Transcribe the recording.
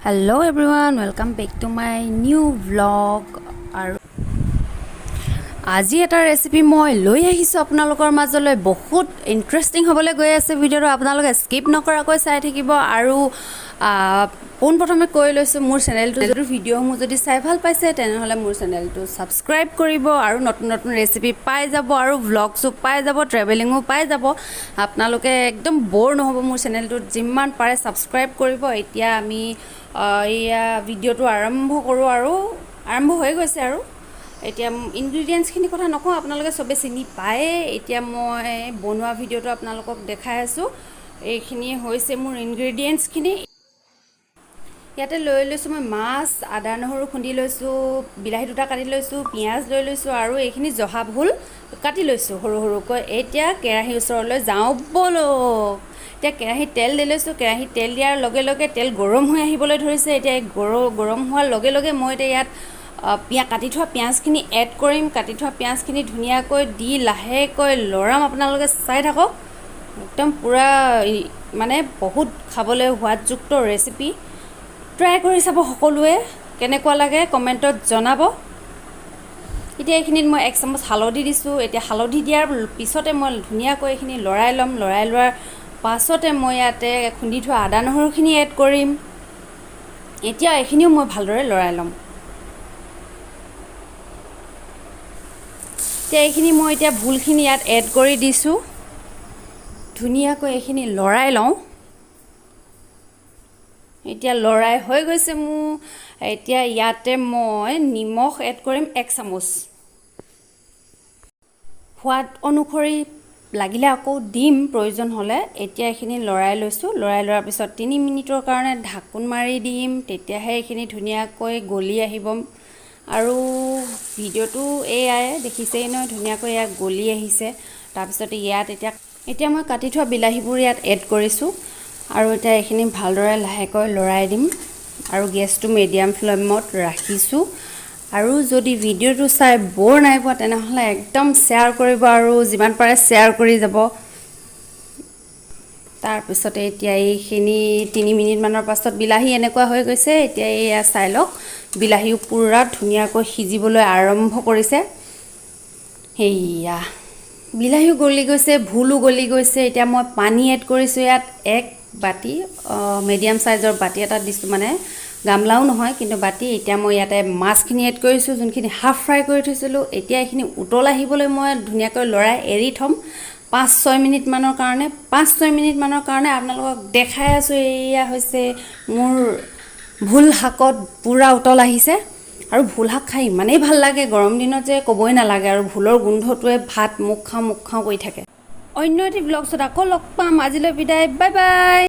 Hello everyone, welcome back to my new vlog. আৰু আজি এটা ৰেচিপি মই লৈ আহিছোঁ আপোনালোকৰ মাজলৈ। বহুত ইণ্টাৰেষ্টিং হ'বলৈ গৈ আছে ভিডিঅ'টো, আপোনালোকে স্কিপ নকৰাকৈ চাই থাকিব। আৰু পোনপ্ৰথমে কৈ লৈছোঁ, মোৰ চেনেলটো যদি ভিডিঅ'সমূহ যদি চাই ভাল পাইছে, তেনেহ'লে মোৰ চেনেলটো ছাবস্ক্ৰাইব কৰিব আৰু নতুন নতুন ৰেচিপি পাই যাব আৰু ভ্লগছো পাই যাব, ট্ৰেভেলিঙো পাই যাব। আপোনালোকে একদম ব'ৰ নহ'ব। মোৰ চেনেলটোত যিমান পাৰে ছাবস্ক্ৰাইব কৰিব। এতিয়া আমি এয়া ভিডিঅ'টো আৰম্ভ কৰোঁ আৰু আৰম্ভ হৈ গৈছে। আৰু এতিয়া ইনগ্ৰিডিয়েণ্টছখিনিৰ কথা নকওঁ, আপোনালোকে চবেই চিনি পায়ে। এতিয়া মই বনোৱা ভিডিঅ'টো আপোনালোকক দেখাই আছোঁ। এইখিনি হৈছে মোৰ ইনগ্ৰিডিয়েণ্টছখিনি। ইয়াতে লৈ লৈছোঁ মই মাছ, আদা নহৰু খুন্দি লৈছোঁ, বিলাহী দুটা কাটি লৈছোঁ, পিঁয়াজ লৈ লৈছোঁ আৰু এইখিনি জহা ভোল কাটি লৈছোঁ সৰু সৰুকৈ। এতিয়া কেৰাহীৰ ওচৰলৈ যাওঁ ব'লক। এতিয়া কেৰাহীত তেল দি লৈছোঁ। কেৰাহীত তেল দিয়াৰ লগে লগে তেল গৰম হৈ আহিবলৈ ধৰিছে। এতিয়া এই গৰম হোৱাৰ লগে লগে মই এতিয়া ইয়াত কাটি থোৱা পিঁয়াজখিনি এড কৰিম। কাটি থোৱা পিঁয়াজখিনি ধুনীয়াকৈ দি লাহেকৈ লৰাম। আপোনালোকে চাই থাকক। একদম পূৰা মানে বহুত খাবলৈ সোৱাদযুক্ত ৰেচিপি। ট্ৰাই কৰি চাব সকলোৱে, কেনেকুৱা লাগে কমেণ্টত জনাব। এতিয়া এইখিনিত মই এক চামুচ হালধি দিছোঁ। এতিয়া হালধি দিয়াৰ পিছতে মই ধুনীয়াকৈ এইখিনি লৰাই ল'ম। লৰাই লোৱাৰ পাছতে মই ইয়াতে খুন্দি থোৱা আদা নহৰুখিনি এড কৰিম। এতিয়া এইখিনিও মই ভালদৰে লৰাই ল'ম। এতিয়া এইখিনি মই এতিয়া ভোলখিনি ইয়াত এড কৰি দিছোঁ। ধুনীয়াকৈ এইখিনি লৰাই লওঁ। এতিয়া লৰাই হৈ গৈছে মোৰ। এতিয়া ইয়াতে মই নিমখ এড কৰিম এক চামুচ। সোৱাদ অনুসৰি লাগিলে আকৌ দিম প্ৰয়োজন হ'লে। এতিয়া এইখিনি লৰাই লৈছোঁ। লৰাই লোৱাৰ পিছত 3 মিনিটৰ কাৰণে ঢাকোন মাৰি দিম, তেতিয়াহে এইখিনি ধুনীয়াকৈ গলি আহিব। আৰু ভিডিঅ'টো এয়াই দেখিছেই নহয়, ধুনীয়াকৈ ইয়াত গলি আহিছে। তাৰপিছতে ইয়াত এতিয়া এতিয়া মই কাটি থোৱা বিলাহীবোৰ ইয়াত এড কৰিছোঁ আৰু এতিয়া এইখিনি ভালদৰে লাহেকৈ লৰাই দিম আৰু গেছটো মিডিয়াম ফ্লেমত ৰাখিছোঁ। আৰু যদি ভিডিঅ'টো চাই ব'ৰ নাই পোৱা, তেনেহ'লে একদম শ্বেয়াৰ কৰিব আৰু যিমান পাৰে শ্বেয়াৰ কৰি যাব। তাৰপিছতে এতিয়া এইখিনি 3 মিনিটমানৰ পাছত বিলাহী এনেকুৱা হৈ গৈছে। এতিয়া এয়া চাই লওক, বিলাহীও পূৰা ধুনীয়াকৈ সিজিবলৈ আৰম্ভ কৰিছে। সেয়া বিলাহীও গলি গৈছে, ভোলো গলি গৈছে। এতিয়া মই পানী এড কৰিছোঁ ইয়াত এক বাতি, মিডিয়াম চাইজৰ বাতি এটাত দিছোঁ, মানে গামলাও নহয় কিন্তু বাতি। এতিয়া মই ইয়াতে মাছখিনি এড কৰিছোঁ, যোনখিনি হাফ ফ্ৰাই কৰি থৈছিলোঁ। এতিয়া এইখিনি উতল আহিবলৈ মই ধুনীয়াকৈ লৰাই এৰি থ'ম 5-6 মিনিটমানৰ কাৰণে। 5-6 মিনিটমানৰ কাৰণে আপোনালোকক দেখাই আছোঁ। এয়া হৈছে মোৰ ভোল শাকত পূৰা উতল আহিছে। আৰু ভোল শাক খাই ইমানেই ভাল লাগে গৰম দিনত যে ক'বই নালাগে। আৰু ভোলৰ গোন্ধটোৱে ভাত মোক খাওঁ মোক খাওঁ কৰি থাকে। অন্য এটি ব্লগছত আকৌ লগ পাম। আজিলৈ বিদায়, বাই বাই।